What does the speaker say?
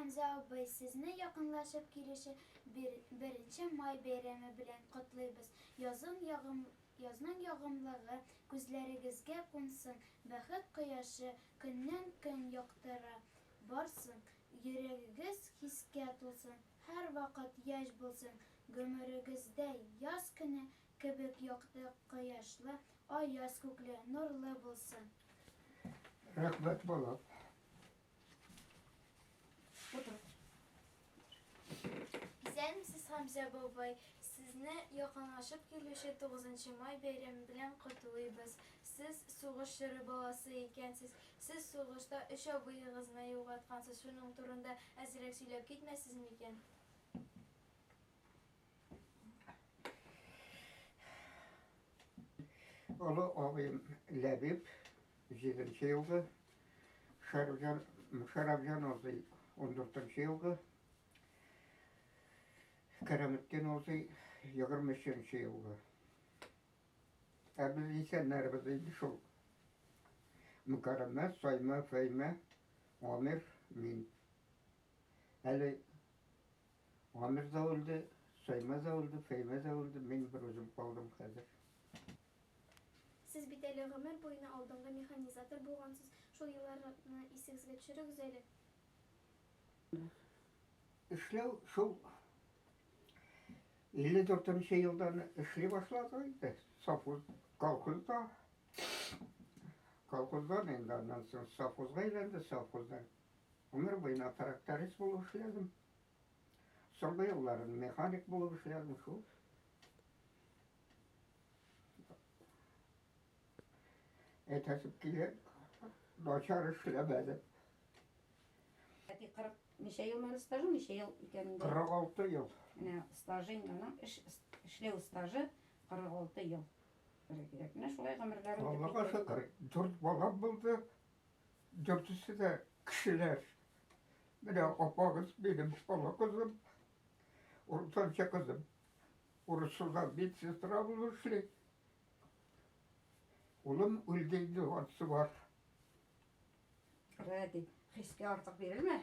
Хәмзә абый, сезне якынлашып килүче Беренче май бәйрәме белән котлыйбыз. Язын ягым язның ягымлыгы күзләрегезгә кунсын, бәхет кояшы көннән-көн яктыра барсын, йөрәгегез хискә тулсын, һәрвакыт яшь булсын, гомерегездә яз көне кебек якты, кояшлы, аяз күкле, нурлы булсын. Рәхмәт, балам. Утыр. Исәнмесез, Хәмзә бабай! Сезне якынлашып килүче Тугызынчы май бәйрәме белән котлыйбыз. Сез сугыш чоры баласы икәнсез. Сез сугышта өч абыегызны югалткансыз. Шуның турында әзрәк сөйләп китмәссез микән? Олы абыем Ләбиб, җиденче елгы, Шәрифҗан, Мөшәрәфҗан абзый, ундүртенче елгы, Кәраметдин абзый, 23 елгы. Ә без исәннәребез инде шул. Мөкәрәмә, Саймә, Фәймә, Амир, мин. Әле Амир да үлде, Саймә дә үлде, Фәймә дә үлде, мин бер үзем калдым хәзер. Сез бит әле гомер буена алдынгы механизатор булгансыз, шул елларны исегезгә төшерегез әле. Эшләү шул 54 нче елдан эшли башладык инде, совхоз, колхозда. Колхоздан инде аннан соң совхозга әйләнде, совхоздан Гомер буена тракторист булып эшләдем. Соңгы елларын механик булып эшләдем шул. Әйтәсем килә, начар эшләмәдем. Әти 40 ничә ел менә стажы, ничә ел икән инде? 46 ел. Менә стажы инде аның эш эшләү стажы 46 ел. Кирәк. Менә шулай гомерләр үтеп Аллага шөкер, дүрт балам булды. Дүртесе дә кешеләр. Менә апагыз минем олы кызым, уртанчы кызым. Урысуда медсестра булып эшли. Улым үлде инде, анысы бар. Рәти, хискә артык бирелмә.